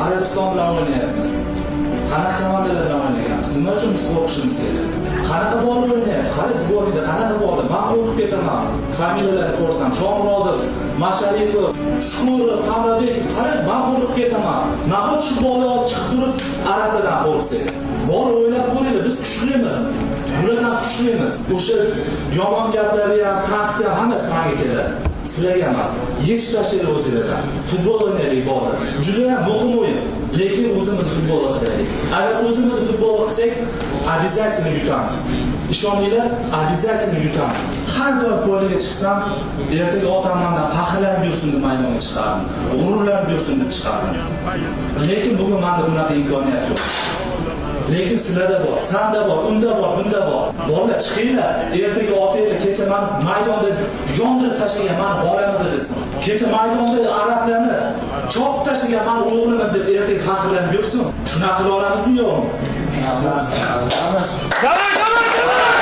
Arabiston bilan o'ynayapmiz. Qanaqa komandalar bilan o'ynaganmiz? Nima uchun biz qo'rqishimiz kerak? Qanaqa bola o'ynayapti? Qara, сборный da qanaqa bola? Man qo'rqib ketaman. Familiyalarni ko'rsam, Shomurodov, Masharipov, Shukurov, Hamrabekov, qara, man qo'rqib ketaman. Nahot shu bola hozir chiqib turib arablardan qo'rqsak? Bola, o'ylab ko'ringlar, biz kuchlimiz. Bulardan kuchlimiz. O'sha yomon gaplari ham, tanqid ham, hammasi menga keladi. Sizlarga emas. Yechib tashlanglar o'zinglardan. Futbol o'ynaylik, bolalar. Juda ham muhim o'yin. Lekin o'zimiz futbolni qilaylik. Agar o'zimiz futbolni qilsak, обязательно yutamiz. Ishoninglar, обязательно yutamiz. Har doim поле ga chiqsam, ertaga otam mandan faxrlanib yursin deb maydonga chiqardim. G'ururlanib yursin deb chiqardim. Lekin bugun menda bunaqa imkoniyat yo'q. Lekin sizlarda bor, sanda bor, unda bor, bunda bor. Bolalar, chiqinglar. Ertaga otanglar kecha mani maydonda yondirib tashlagan mani bolam edi desin. Kecha maydonda arablarni chopib tashlagan mani o'g'lim deb ertaga faxrlanib yursin. Shunaqa qila olamizmi, yo'qmi? Давай, давай, давай!